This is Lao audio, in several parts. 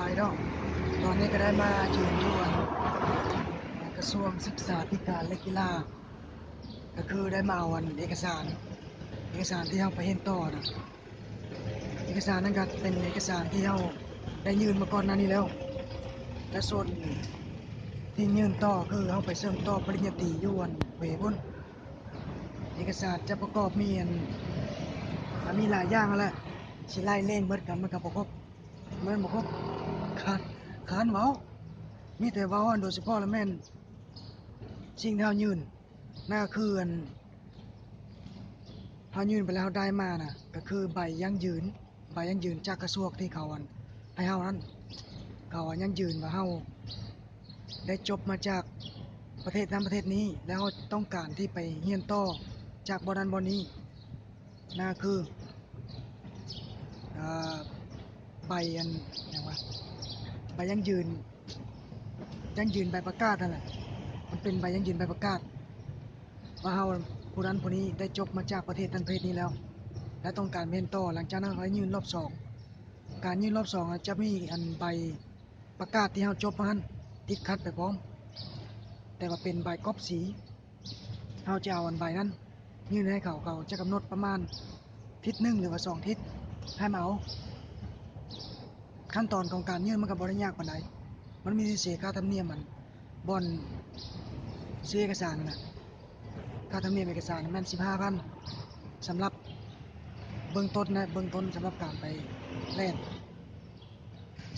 ຍເນາະ ຕອນນີ້ກໍໄດ້ມາຢືນຢູ່ອັນກະຊວງສຶກສາທິການ ແລະ ກິລາ ກໍຄືໄດ້ມາເອົາອັນເອກະສານ ເອກະສານທີ່ເຮົາໄປຮຽນຕໍ່ນະ ເອກະສານນັ້ນກໍເປັນເອກະສານທີ່ເຮົາໄດ້ຍື່ນມາກ່ອນໜ້ານີ້ແລ້ວ ແລະ ສ່ວນທີ່ຍື່ນຕໍ່ຄືເຮົາໄປເສີ້ມຕໍ່ປະລິນຍາຕີຢູ່ອັນເວພຸ້ນ. ເອກະສານຈະປະກອບມີອັນ ມີຫຼາຍຢ່າງຫັ້ນແຫຼະ ຊິໄລ່ເລງເບິດກໍມັນກໍບໍ່ຄົບ ມັນບໍ່ຄົບ ຄານ ຄານເວົ້າ ມີແຕ່ເວົ້າອັນໂດຍສະເພາະລະແມ່ນສິ່ງທີ່ເຮົາຍື່ນ ນັ້ນກໍຄືອັນ ເຮົາຍື່ນໄປແລ້ວ ເຮົາໄດ້ມານະ ກໍຄືໃບຢັ້ງຢືນ ໃບຢັ້ງຢືນຈາກກະຊວງທີ່ເຂົາອັນໃຫ້ເຮົານັ້ນ ເຂົາຢັ້ງຢືນວ່າເຮົາໄດ້ຈົບມາຈາກປະເທດນັ້ນປະເທດນີ້ ແລ້ວເຮົາຕ້ອງການທີ່ໄປຮຽນຕໍ່ຈາກບ່ອນນັ້ນບ່ອນນີ້ ນັ້ນກໍຄື ເອີ ໃບອັນຫຍັງວະ ໃບຢັ້ງຢືນ ຢັ້ງຢືນໃບປະກາດຫັ້ນແຫຼະ ມັນເປັນໃບຢັ້ງຢືນໃບປະກາດ ວ່າເຮົາຜູ້ນັ້ນຜູ້ນີ້ໄດ້ຈົບມາຈາກປະເທດນັ້ນປະເທດນີ້ແລ້ວ ແລະ ຕ້ອງການຮຽນຕໍ່. ຫຼັງຈາກນັ້ນເຮົາໄດ້ຍື່ນລອບສອງ ການຍື່ນລອບສອງຈະມີອັນໃບປະກາດທີ່ເຮົາຈົບຫັ້ນຕິດຂັດໄປພ້ອມ ແຕ່ວ່າເປັນໃບກອບສີ ເຮົາຈະເອົາອັນໃບນັ້ນຍື່ນໃຫ້ເຂົາ ເຂົາຈະກຳນົດປະມານທິດໜຶ່ງ ຫຼືວ່າສອງທິດໃຫ້ມາເອົາ. ຂັ້ນຕອນຂອງການຍື່ນມັນກໍບໍ່ໄດ້ຍາກປານໃດ ມັນມີແຕ່ເສຍຄ່າທຳນຽມອັນບ່ອນຊື້ເອກະສານຫັ້ນນະ ຄ່າທຳນຽມເອກະສານແມ່ນສິບຫ້າພັນ ສຳລັບເບື້ອງຕົ້ນນະ ເບື້ອງຕົ້ນສຳລັບການໄປແລ່ນ.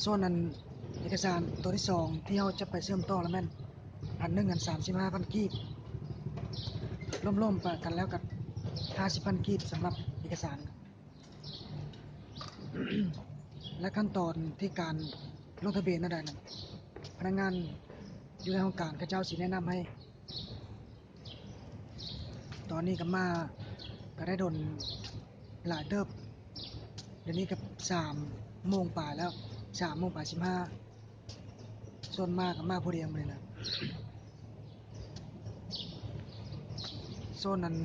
ສ່ວນອັນເອກະສານຕົວທີສອງທີ່ເຮົາຈະໄປເສີ້ມຕໍ່ລະແມ່ນອັນໜຶ່ງອັນສາມສິບຫ້າພັນກີບ ລວມໆປະກັນແລ້ວກໍຫ້າສິບພັນກີບສຳລັບເອກະສານ. ແລະ ຂັ້ນຕອນທີ່ການລົງທະບຽນແນວໃດນັ້ນ ພະນັກງານຢູ່ໃນຫ້ອງການເຂົາເຈົ້າຊິແນະນຳໃຫ້. ຕອນນີ້ກໍມາ ກໍໄດ້ດົນຫຼາຍເຕີບ ດຽວນີ້ກໍສາມໂມງປາຍແລ້ວ ສາມໂມງປາຍສິບຫ້າ ສ່ວນມາກໍມາຜູ້ດຽວມື້ນີ້ນະ. ສ່ວນອັນ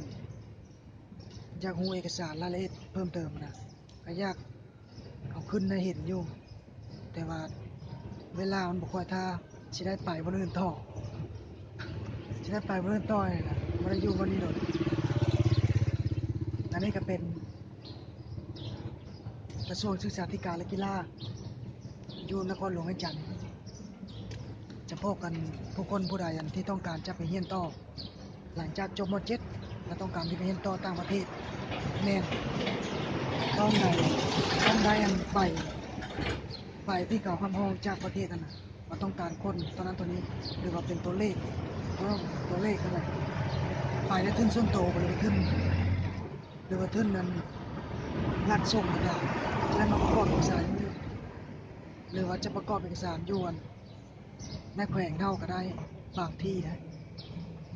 ຢາກຮູ້ເອກະສານລາຍລະອຽດເພີ່ມເຕີມນະ ກໍຢາກເອົາຂຶ້ນໃຫ້ເຫັນຢູ່ ແຕ່ວ່າເວລາມັນບໍ່ຄ່ອຍຖ້າ ຊິໄດ້ໄປບ່ອນອື່ນຕໍ່ ຊິໄດ້ໄປບ່ອນອື່ນຕໍ່ນີ້ນະ ບໍ່ໄດ້ຢູ່ບ່ອນນີ້ດົນ. ອັນນີ້ກໍເປັນ ກະຊວງສຶກສາທິການ ແລະ ກິລາ ຢູ່ນະຄອນຫຼວງວຽງຈັນ ຈະພໍ້ກັນຜູ້ຄົນຜູ້ໃດອັນທີ່ຕ້ອງການຈະໄປຮຽນຕໍ່ ຫຼັງຈາກຈົບ ມ.ເຈັດ ແລ້ວຕ້ອງການທີ່ໄປຮຽນຕໍ່ຕ່າງປະເທດ ແມ່ນຕ້ອງໄດ້ ຕ້ອງໄດ້ອັນໃບ ໃບທີ່ເຂົາຮັບຮອງຈາກປະເທດຫັ້ນນະ ວ່າຕ້ອງການຄົນເທົ່ານັ້ນເທົ່ານີ້ ຫຼືວ່າເປັນຕົວເລກ ຕົວເລກນັ້ນແຫຼະ ໄປໃນທຶນສ່ວນໂຕ ຫຼືວ່າທຶນ ຫຼືວ່າທຶນນັ້ນ ລັດສົ່ງກໍໄດ້ ຈະໄດ້ມາປະກອບເອກະສານຢູ່ນີ້ ຫຼືວ່າຈະປະກອບເອກະສານຢູ່ອັນໃນແຂວງເຮົາກໍໄດ້ ບາງທີ່ນະ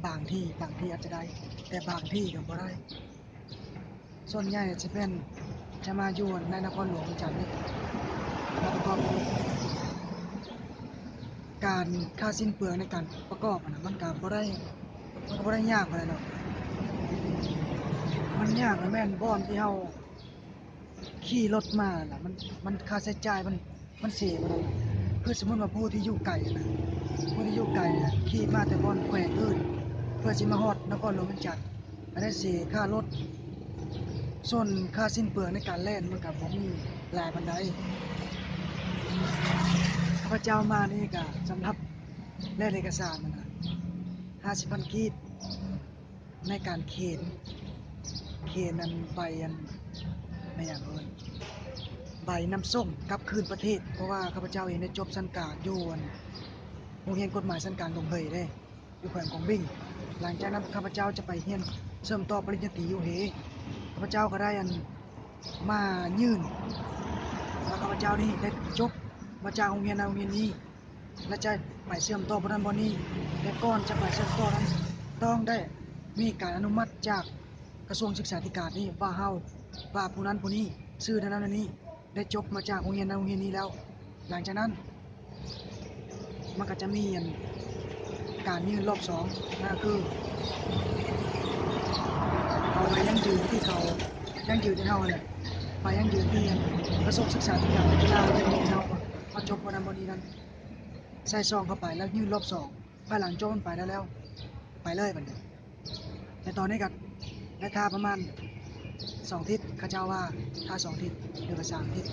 ບາງທີ່ ບາງທີ່ອາດຈະໄດ້ ແຕ່ບາງທີ່ກໍບໍ່ໄດ້. ສ່ວນໃຫຍ່ຈະເປັນ ຈະມາຢູ່ໃນນະຄອນຫຼວງວຽງຈັນນີ້ ແລ້ວປະກອບ ການ ຄ່າສິ້ນເປືອງໃນການປະກອບຫັ້ນນະ ມັນກະບໍ່ໄດ້ ມັນກະບໍ່ໄດ້ຍາກປານໃດດອກ ມັນຍາກກະແມ່ນບ່ອນທີ່ເຮົາຂີ່ລົດມາຫັ້ນລະ ມັນ ມັນຄ່າໃຊ້ຈ່າຍມັນ ມັນເສຍບໍ່ໄດ້ ຄືສົມມຸດວ່າຜູ້ທີ່ຢູ່ໄກນະ ຜູ້ທີ່ຢູ່ໄກນະ ຂີ່ມາແຕ່ບ່ອນແຂວງອື່ນ ເພື່ອຊິມາຮອດນະຄອນຫຼວງວຽງຈັນ ກໍໄດ້ເສຍຄ່າລົດ ສ່ວນຄ່າສິ້ນເປືອງໃນການແລ່ນມັນກໍບໍ່ມີຫຼາຍປານໃດ. ຂ້າພະເຈົ້າມານີ້ກໍສຳລັບແລ່ນເອກະສານຫັ້ນນະ ຫ້າສິບພັນກີບ ໃນການເຂນ ເຂນອັນໃບອັນ ແມ່ນຫຍັງເອີ້ນ ໃບນຳສົ່ງກັບຄືນປະເທດ ເພາະວ່າຂ້າພະເຈົ້າເອງໄດ້ຈົບຊັ້ນກາງຢູ່ອັນ ໂຮງຮຽນກົດໝາຍຊັ້ນກາງດົງເຮີຍເດ້ ຢູ່ແຂວງກວາງບິງ. ຫຼັງຈາກນັ້ນຂ້າພະເຈົ້າຈະໄປຮຽນເສີມຕໍ່ປະລິນຍາຕີຢູ່ເຮ ຂ້າພະເຈົ້າກໍໄດ້ອັນ ມາຍື່ນວ່າຂ້າພະເຈົ້ານີ້ໄດ້ຈົບມາຈາກໂຮງຮຽນນັ້ນໂຮງຮຽນນີ້ ແລະ ຈະໄປເຊື່ອມຕໍ່ບ່ອນນັ້ນບ່ອນນີ້ ແຕ່ກ່ອນຈະໄປເຊື່ອມຕໍ່ນັ້ນ ຕ້ອງໄດ້ມີການອະນຸມັດຈາກກະຊວງສຶກສາທິການນີ້ ວ່າເຮົາ ວ່າຜູ້ນັ້ນຜູ້ນີ້ ຊື່ນັ້ນນັ້ນນີ້ ໄດ້ຈົບມາຈາກໂຮງຮຽນນັ້ນໂຮງຮຽນນີ້ແລ້ວ. ຫຼັງຈາກນັ້ນ ມັນກໍຈະມີອັນ ການຍື່ນລອບສອງ ນັ້ນກໍຄື ເອົາໃບຢັ້ງຢືນທີ່ເຂົາ ຢັ້ງຢືນໃຫ້ເຮົາຫັ້ນແຫຼະ ໃບຢັ້ງຢືນທີ່ອັນ ກະຊວງສຶກສາທິການ ເວລາເຮົາ ເຮົາ ເຮົາຈົບມາ ບໍ່ນີ້ນັ້ນ ໃສ່ຊອງເຂົ້າໄປແລ້ວຍື່ນຮອບສອງ ພາຍຫຼັງໂຈນໄປແລ້ວ ແລ້ວໄປເລີຍບັດນີ້. ແຕ່ຕອນນີ້ກໍໄດ້ຖ້າປະມານສອງທິດ ເຂົາເຈົ້າວ່າຖ້າສອງທິດ ຫຼືວ່າສາມທິດ